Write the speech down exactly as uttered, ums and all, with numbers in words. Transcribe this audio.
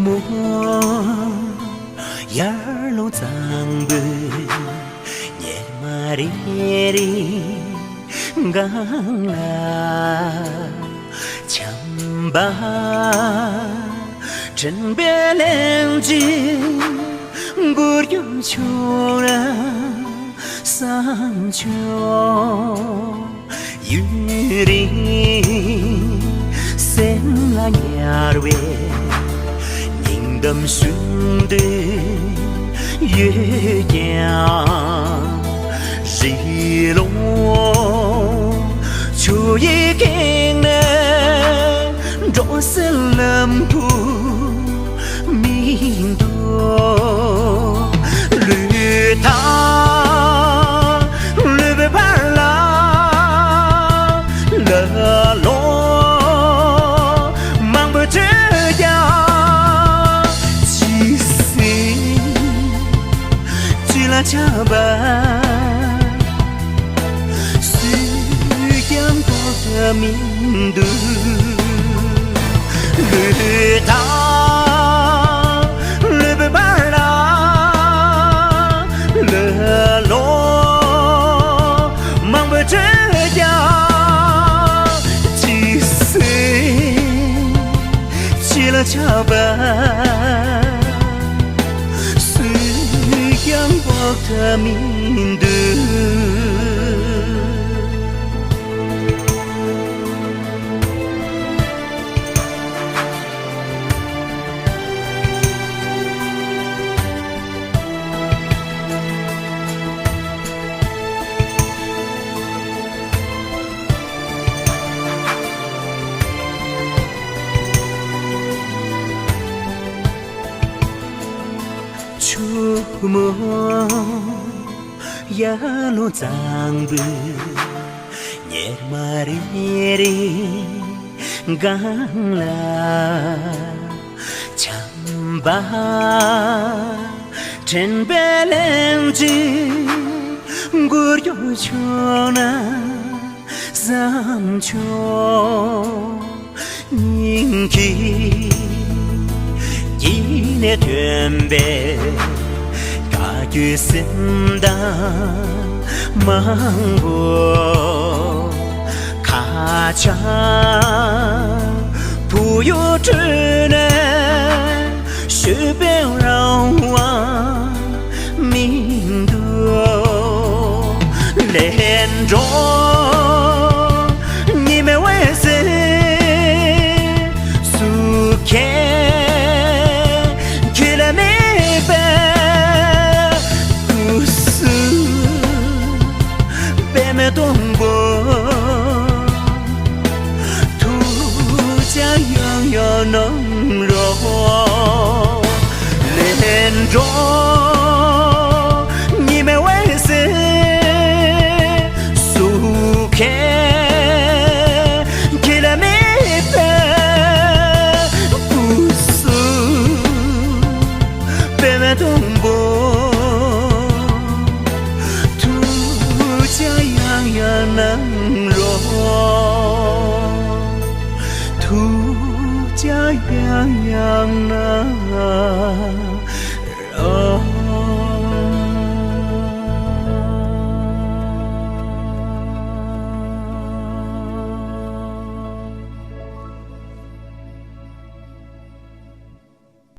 མོ། ཡར་ལོངས་གཙང་པོའི་ཉི་མ་རེ་རེ་སྒང་ལ། བྱམས་པ་དྲན་པའི་གླིང་བཞི་འགུལ་སྐྱོད་བྱུང་ན་བསམ་བྱུང་། ཡུན་རིང་སེམས་ལ་ཉར་བའི་སྙིང་གཏམ་ཞུ་འདོད་ཡོད་ཀྱང་། རི་ལོ་ཆུ་ཡི་སྟེང་ནས་འགྲོ་སའི་ལམ་བུ་མི་འདུག། ལུས་ཐག་ལུས་པའི་བར་ལ་ལ་ལོ་མང་པོ་བྲོས་ཀྱང་། ཇི་སྲིད་ཅི་ལ་ཆགས་པ། སུས་ཀྱང་འགོག་ཐབས་མི་འདུག། ལུས་ཐག་ལུས་པའི་བར་ལ་ལ་ལོ་མང་པོ་བྲོས་ཀྱང་། ཇི་སྲིད་ཅི་ལ་ཆགས་པ། སུས་ཀྱང་འགོག་ཐབས་མི་འདུག། ཆུ་མོ། ཡར་ལོངས་གཙང་པོའི་ཉི་མ་རེ་རེ་སྒང་ལ། བྱམས་པ་དྲན་པའི་གླིང་བཞི་འགུལ་སྐྱོད་བྱུང་ན་བསམ་བྱུང་། སྙིང་གི་དཀྱིལ་ནས་ཐོན་པའི་བཀའ་བརྒྱུད་སེམས་གཏམ་མང་པོ། ཁ་ཆག་བུ་ཡུག་ཁྲོད་ནས་ཤོད་པའི་རང་དབང་མི་འདུག། ལན་གྲངས་ཉི་མའི་འོད་ཟེར་སུ་ཁྱེད་ཁྱེད་ལ་མེད་པའི་སྐུ་གཟུགས་པད་མའི་སྡོང་པོ། ཐུགས་ཅག་ཡང་ཡང་གནང་རོགས། ལན་གྲངས་ཉི་མའི་འོད་ཟེར་སུ་ཁྱེད་ཁྱེད་ལ་མེད་པའི་སྐུ་གཟུགས་པད་མའི་སྡོང་པོ། ཐུགས་ཅག་ཡང་ཡང་གནང་རོགས། ཐུགས་ཅག་ཡང་ཡང་གནང་